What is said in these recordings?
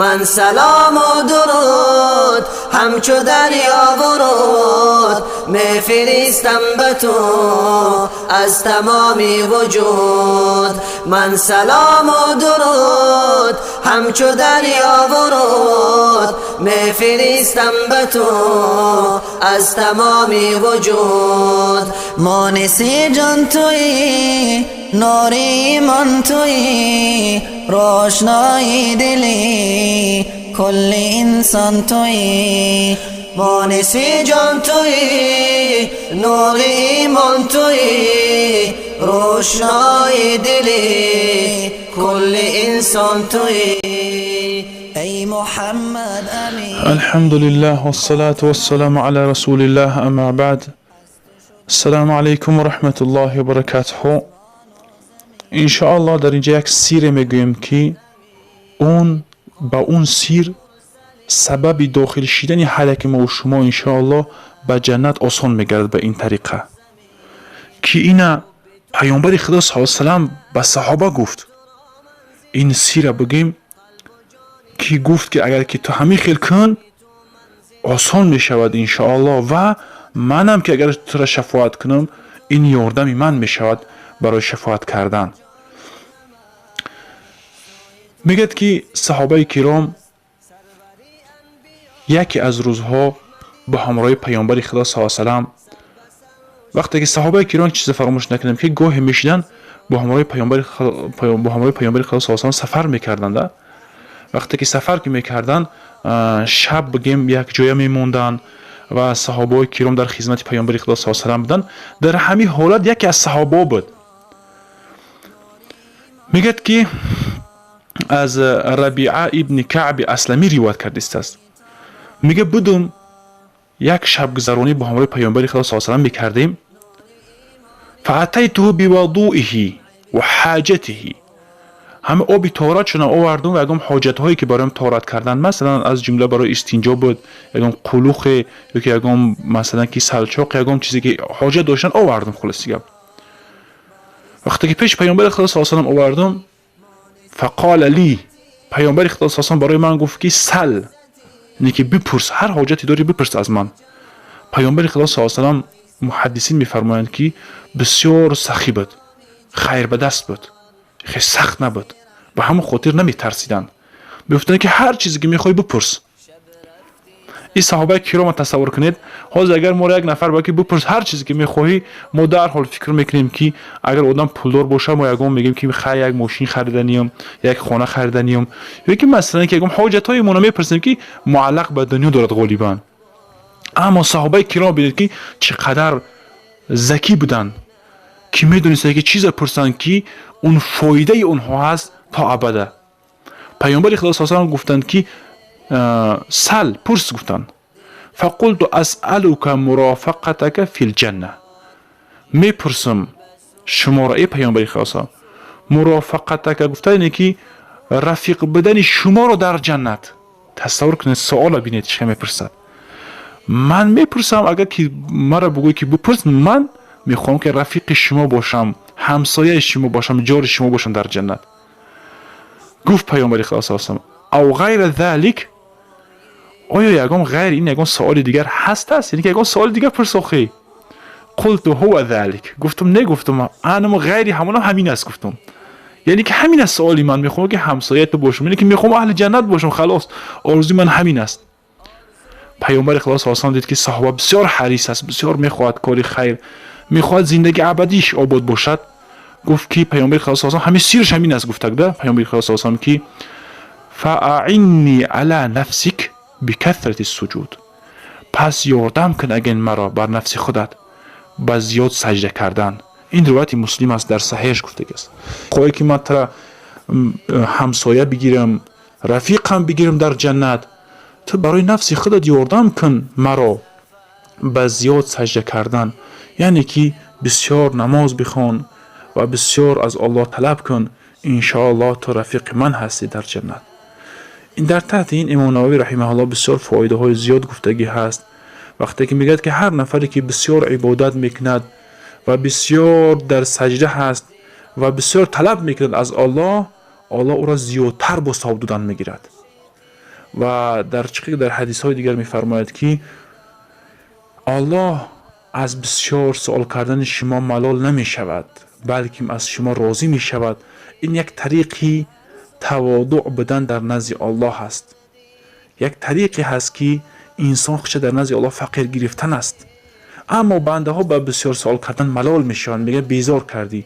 Ман салому дуруд ҳамчу дарёву руд мефиристам ба ту аз тамоми вуҷуд. Ман салому дуруд ҳамчу дарёву руд мефиристам ба ту аз тамоми вуҷуд. Мониси ҷон туӣ, нури имон туӣ, равшанои дили кулли инсон туӣ. Мониси ҷон туӣ, нури имон туӣ, равшанои дили кулли инсон туӣ. Эй Муҳаммад Амин. الحمد لله والصلاة والسلام على رسول الله، أما بعد، السلام علیکم و رحمة الله و برکاته. انشاءالله در اینجا یک سیر میگویم که اون با اون سیر سبب داخل شدن هر یک ما و شما انشاءالله به جنت آسان میگردد. به این طریقه که اینا پیامبر خدا صلی الله علیه وسلم به صحابه گفت، این سیر بگیم که گفت که اگر که تو همین خیل کن، осон мешавад иншоалло ва манам ки агар тура шафоат кунам, ин ёрдами ман мешавад барои шафоат кардан. Мегӯяд ки саҳобаи киром яке аз рӯзҳо бо ҳамроҳи паёмбари худо са салам, вақте ки саҳобаи киром, чизе фаромӯш накунем, ки гоҳе мешидан бо ҳамроҳи паёмбари худо са салам сафар мекарданда. Вақте ки сафар ки мекарданд, шаб бигем якҷоя мемонданд ва саҳобаҳои киром дар хизмати паёмбари худо са салам буданд. Дар ҳамин ҳолат яке аз саҳобаҳо буд. Мегӯяд ки аз Рабиа ибни Каъби Асламӣ ривоят кардистааст. Мега, будум як шабгузаронӣ бо ҳамроҳи паёмбари худо са салам мекардем. فأتيته بوضوئه وحاجته. Ҳама оби тоҳорат шунам овардум ва ягон ҳоҷатҳое ки бароям тоҳорат кардан, масалан, аз ҷумла барои истинҷо буд, ягон қулухе ё ки ягон, масалан, ки салчоқ, ягон чизе ки ҳоҷат доштан, овардум. Хулоси гап, вақте ки пеши паёмбари худо са салам овардум, فقال لي, паёмбари худо са салам барои ман гуфт ки سل, яъне ки бипурс, ҳар ҳоҷате дорӣ, бипурс аз ман. Паёмбари худо са салам, муҳаддисин мефармоянд, ки бисёр сахӣ буд, хайрбадаст буд, хеле сахт набуд. Ба ҳамон хотир наметарсиданд, мегуфтанд ки ҳар чизе ки мехоҳӣ, бипурс. Ин саҳобаи кирома тасаввур кунед. Ҳозир агар моро як нафар ба ки бипурс ҳар чизе ки мехоҳӣ, мо дарҳол фикр мекунем, ки агар одам пулдор боша, мо ягон мегӯем ки хай, як мошин хариданиём, як хона хариданиём, ё ки, масалан, ки ягон ҳоҷатҳои моно мепурсем, ки муаллақ ба дунё дорад ғолибан. Аммо саҳобаи киром бинед, ки чӣ қадар закӣ буданд, ки медонистанд, ки чизе пурсанд, ки он фоидаи онҳо ҳаст то абада. Паёмбари худо са салам гуфтанд ки سل, пурс гуфтанд. فقلت أسألك مرافقتك في الجنة. Мепурсам шуморо, эй паёмбари худо, مرافقتك гуфта, ине ки рафиқ будани шуморо дар ҷаннат. Тасаввур кунед, суола бинед, чӣ мепурсад. Ман мепурсам, агар ки маро бигӯӣ ки бипурс, ман мехоҳам ки рафиқи шумо бошам, ҳамсояи шумо бошам, ҷори шумо бошам дар ҷаннат. Гуфт паёмбари худо са салам: أو غير ذلك? Оё ягон ғайри ин ягон суоли дигар ҳаст аст? Яъне ки ягон суоли дигар пурс охӣ. قلت هو ذلك. Гуфтум не, гуфтум, анам ғайри ҳамонам ҳамин аст, гуфтум. Яъне ки ҳамин аст суоли ман. Мехоҳам ки ҳамсояи ту бошам, яъне ки мехоҳам аҳли ҷаннат бошам, халос, орзуи ман ҳамин аст. Паёмбари худо са салам дид, ки саҳоба бисёр ҳарис аст, бисёр мехоҳад кори хайр, мехоҳад зиндагӣ абадиш обод бошад. Гуфт ки паёмбари худо са салам, ҳамин сирш ҳамин аст, гуфтагда паёмбари худо са салам ки فأعني على نفسك بكثرة السجود. Пас ёрдам кун аген маро бар нафси худат ба зиёд саҷда кардан. Ин ривояти Муслим аст, дар Саҳеҳш гуфтагиаст. Хоҳе ки ман тара ҳамсоя бигирам, рафиқам бигирам дар ҷаннат, ту барои нафси худат ёрдам кун маро ба зиёд саҷда кардан, яъне ки бисёр намоз бихон ва бисёр аз Аллоҳ талаб кун, иншоаллоҳ ту рафиқи ман ҳастӣ дар ҷаннат. Ин дар таҳти ин Имом Нававӣ раҳимаҳуллоҳ бисёр фоидаҳои зиёд гуфтагӣ ҳаст, вақте ки мегӯяд, ки ҳар нафаре ки бисёр ибодат мекунад ва бисёр дар саҷда ҳаст ва бисёр талаб мекунад аз Аллоҳ, Аллоҳ ӯро зиёдтар бо савоб додан мегирад. Ва дар чӣ дар ҳадисҳои дигар мефармояд, ки Аллоҳ аз бисёр суол кардани шумо малол намешавад, балки аз шумо розӣ мешавад. Ин як тариқи таводуъ будан дар назди Аллоҳ аст, як тариқе ҳаст, ки инсон худша дар назди Аллоҳ фақир гирифтан аст. Аммо бандаҳо ба бисёр суол кардан малол мешаванд, мегӯянд: безор кардӣ,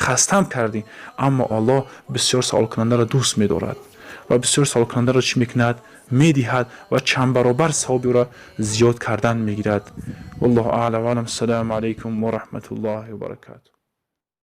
хастам кардӣ. Аммо Аллоҳ бисёр суолкунандаро дӯст медорад ва бисёр суолкунандаро чӣ мекунад? Медиҳад ва чанд баробар савоби ӯро зиёд кардан мегирад. Валлоҳу аълам. Ассалому алайкум ва раҳматуллоҳи ва баракатуҳ.